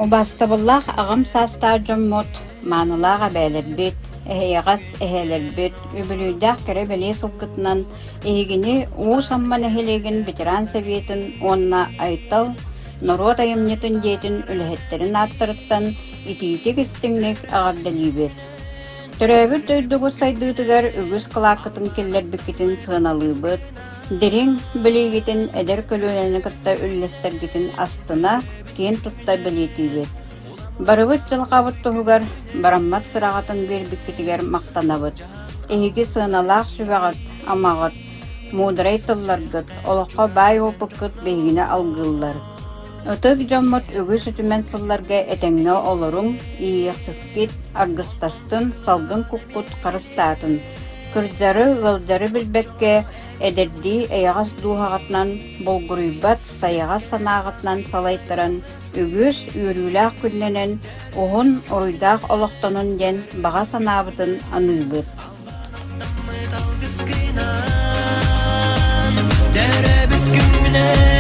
Убаастабыллаах аҕам саастаах дьоммут, маанылаах эбээлэрбит, эһэйэҕэс эһээлэрбит, үбүлүөйдээх кэрэ-бэлиэ сылгытынан эһигини Уус Амма нэһилиэгин ветеран советын уонна Айтал норуот айымньытын дьиэтин үлэһиттэрин ааттарыттан итиитик-истиҥник эҕэрдэлиибит. Төрөөбүт дойдугут сайдыытыгар үгүс кылааккытын киллэрбиккитин сыаналыыбыт, дириҥ билиигитин эдэр көлүөнэни кытта үллэстэргитин астына, киэн тутта бэлиэтиибит. Барыбыт дьылҕабыт туһугар бараммат сыраҕытын биэрбиккитигэр махтанабыт. Эһиги сыаналаах сүбэҕит, амаҕыт, муударай тылларгыт, олоххо баай опыккыт биһигини алгыыллар. Ытык дьоммут үгүс үтүмэн сылларга этэҥҥэ олоруҥ, иэйиэхсиккит аргыстастын, салгын куккут харыстаатын. Кырдьары, ыалдьары билбэккэ, эдэрдии эйэҕэс дууһаҕытынан булгуруйбат сайаҕас санааҕытынан салайтаран, үгүс үөрүүлээх күннэнэн, уһун уруйдаах олохтонун диэн баҕа санаабытын аныыбыт. Төрөөбүт күммүнэн.